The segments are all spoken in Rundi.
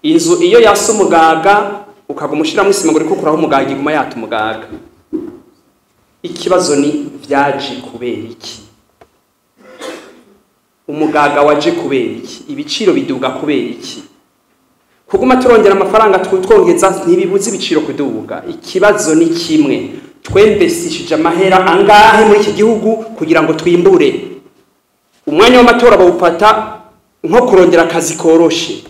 Inzu iyo yasa umugaga, ukaguma ushiramo isima ngo uriko ukuraho umugaga, iguma yata umugaga. Ikibazo ni: vyaje kubera iki? Umugaga waje kubera iki? Ibiciro biduga kubera iki? Kuguma turongera amafaranga, twongeza, ntibibuza ibiciro kuduga. Ikibazo ni kimwe: twinvestishije amahera angahe muri iki gihugu kugira ngo twimbure? Umwanya w'amatora bawufata nko kurondera akazi koroshe.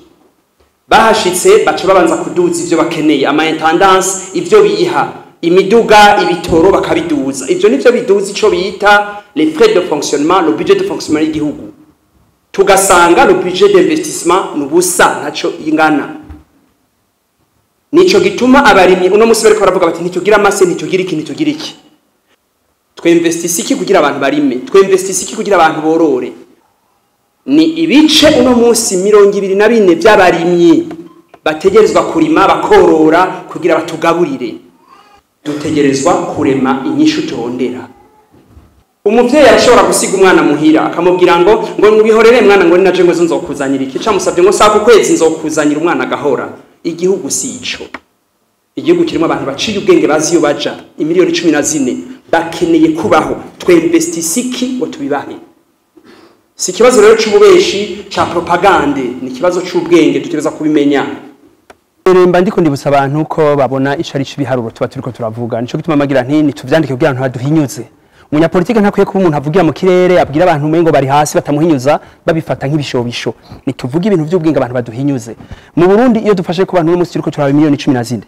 Bahashitse, baca babanza kuduza ivyo bakeneye, ama intendance, ivyo biha, imiduga, ibitoro, bakabiduza. Ivyo nivyo biduza ico bita les frais de fonctionnement, le budget de fonctionnement y'igihugu. Tugasanga le budget d'investissement nubusa, ntaco ingana. Nico gituma abarimyi uno musi bariko baravuga bati: "Ntitugira amase, ntitugira iki, ntitugira iki." Twinvestisa iki kugira abantu barime? Twinvestisa iki kugira abantu borore? Ni ibice uno munsi 24 by'abarimyi bategerezwa kurima, bakorora kugira batugaburire. Dutegerezwa kurema inyishu turondera. Umuvyeyi arashobora gusiga umwana muhira, akamubwira ngo ngwihorere mwana, ngo ninaje ngo nzokuzanira iki, camusabye ngo saka ukwezi nzokuzanira. Umwana agahora. Igihugu si ico. Igihugu kirimo abantu baciye ubwenge, bazi iyo baja. Imiliyoni 14 bakeneye kubaho. Twinvestisa iki ngo tubibahe? Si ikibazo rero c'ububeshi, ca propagande, ni ikibazo c'ubwenge. Dutegereza kubimenya. Mba ndiko ndibutsa abantu ko babona ico ari c'ibiharuro tuba turiko turavuga. Nico gituma magira nti nituvyandike kugira ngo baduhinyuze. Umunyapolitike ntakwiye kuba umuntu avugira mu kirere, abwira abantu umengo bari hasi, batamuhinyuza babifata nk'ibishobisho. Nituvuge ibintu vy'ubwenge, abantu baduhinyuze. Mu Burundi, iyo dufashe ku bantu n'umunsi turiko turaba miliyoni 14,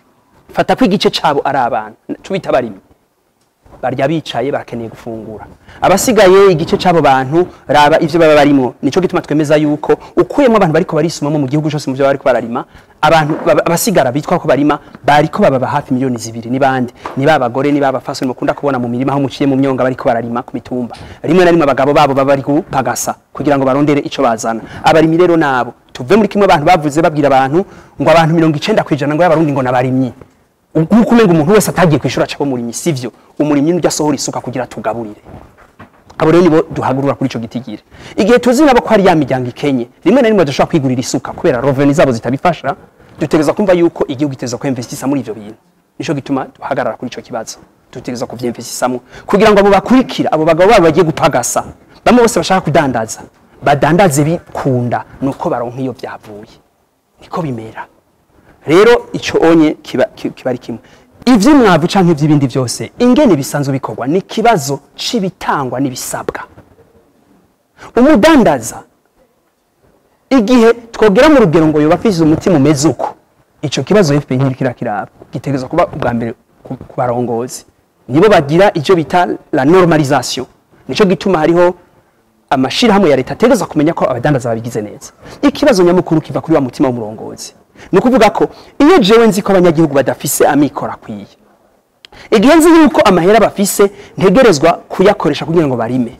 fata ko igice cabo ari abantu tubita abarimyi, barya bicaye, barakeneye gufungura. Abasigaye, igice c'abo bantu, raba ivyo baba barimo. Nico gituma twemeza yuko ukuyemo abantu bariko barisumamo mu gihugu cose mu byo bariko bararima, abantu abasigara bitwa ko barima bariko baba hafi miliyoni 2. Ni bande? Ni ba bagore, ni ba bafasoni mukunda kubona mu mirima, aho muciye mu myonga bariko bararima ku mitumba. Rimwe na rimwe abagabo babo baba bari gupagasa kugira ngo barondere ico bazana. Abarimyi rero nabo tuve muri kimwe abantu bavuze, babwira abantu ngo abantu 90% ngo y'abarundi ngo nabarimyi, nkuko umenga umuntu wese atagiye kwishura aca umurimyi. Sivyo. Umurimyi nujya asohora isuka kugira tugaburire. Abo rero nibo duhagurura kuri ico gitigire. Igihe tuzi nabo ko hari ya miryango ikenye, rimwe na rimwe badashobora kwigurira isuka kubera revenu zabo zitabifasha, dutegereza kumva yuko igihugu giteza ko investisa muri ivyo bintu. Nico gituma duhagarara kuri ico kibazo. Dutegereza kuvyinvestisamo kugira ngo abo bakurikira, abo bagabo babo bagiye gupagasa, bamwe bose bashaka kudandaza, badandaze bikunda nuko baronka iyo vyavuye. Niko bimera rero. Ico onye kiba ari kimwe. Ivy'umwavu canke ivy'ibindi vyose, ingene bisanzwe bikorwa, ni ikibazo c'ibitangwa n'ibisabwa. Umudandaza, igihe twogera mu rugero ngo yoba afise umutima umeze uko, ico kibazo FPR ntirikira kiraba. Gitegerezwa kuba ubwa mbere ku barongozi, nibo bagira icyo bita la normalisation. Nico gituma hariho amashirahamwe ya leta ategerezwa kumenya ko abadandaza babigize neza. Ikibazo nyamukuru kiva kuri wa mutima w'umurongozi. Ni ukuvuga ko iyo jewe nzi ko abanyagihugu badafise amikoro akwiye, igihe nzi yuko amahera bafise ntegerezwa kuyakoresha kugira ngo barime,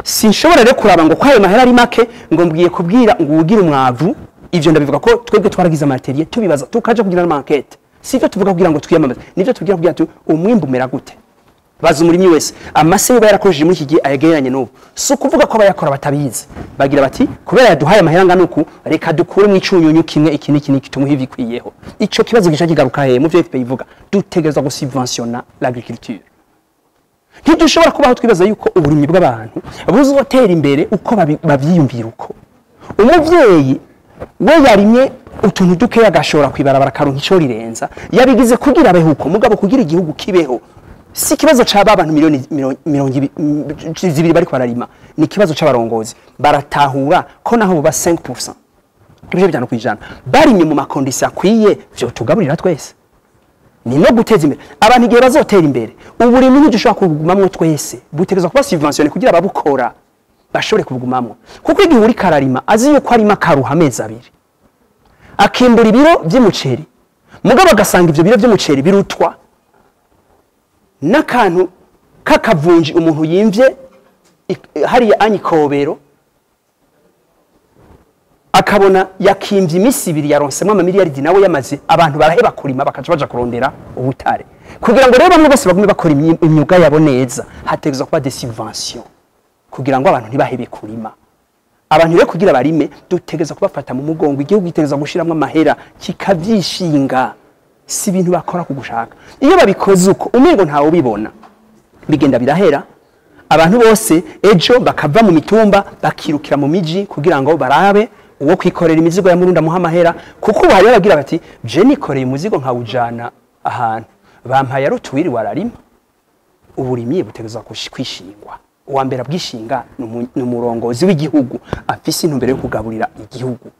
sinshobora rero kuraba ngo ko ayo mahera ari make ngo mbwiye kubwira ngo ugire umwavu. Ivyo ndabivuga ko twebwe twaragize ama ateliers, tubibaza, tukaja kugira n'ama enquêtes. Sivyo tuvuga kugira ngo twiyamamaze, nivyo tugira kugira tu umwimbu umera gute. Baza umurimyi wese amase yoba yarakoresheje muri iki gihe, ayagereranye n'ubu. Si ukuvuga ko abayakora batabizi. Bagira bati: "Kubera yaduhaye amahera angana uku, reka dukure mu icunyunyu kimwe, iki n'iki n'iki, tumuhe ibikwiyeho." Ico kibazo gica kigaruka hehe mu vyo FPR ivuga? Dutegerezwa gusubventiona l'agriculture. Ntidushobora kubaho twibaza yuko uburimyi bw'abantu buzotera imbere uko bavyiyumvira. Uko umuvyeyi we yarimye utuntu dukeya, agashora kwibarabara, akaronka ico rirenza, yabigize kugira abeho uko. Mugabo kugira igihugu kibeho, si ikibazo c'aba abantu miliyoni 2 bariko bararima, ni ikibazo c'abarongozi baratahura ko naho buba 5%, 5% barimye mu ma conditions akwiye, vyotugaburira twese. Ni no guteza imbere abantu. Igihe bazotera imbere, uburimyi ntidushobora kubugumamwo twese. Butegerezwa kuba subventionné kugira ababukora bashobore kubugumamwo, kuko igihe uri kararima azi yuko arima akaruha amezi 2, akimbura ibiro vy'umuceri, mugabo agasanga ivyo biro vy'umuceri birutwa n'akantu k'akavunji umuntu yimvye hariya anyikobero, akabona yakimvye iminsi 2, yaronsemo amamiliyaridi nawe yamaze. Abantu baraheba kurima, bakaca baja kurondera ubutare. Kugira ngo rero bamwe bose bagume bakora imyuga yabo neza, hategerezwa kuba des subventions kugira ngo abantu ntibahebe kurima. Abantu rero kugira barime dutegereza kubafata mu mugongo, igihugu gitegereza gushiramwo amahera kikavyishinga. Si ibintu bakora kugushaka. Iyo babikoze uko umengo ntawe ubibona, bigenda birahera. Abantu bose ejo bakava mu mitumba bakirukira mu miji kugira ngo barabe uwo kwikorera imizigo ya Murundi amuha amahera, kuko ubu hariho abagira bati je nikoreye umuzigo nkawujana ahantu bampaye arutuwiri wararima. Uburimyi butegerezwa kwishingwa. Uwa mbere abwishinga ni umurongozi w'igihugu afise intumbero yo kugaburira igihugu.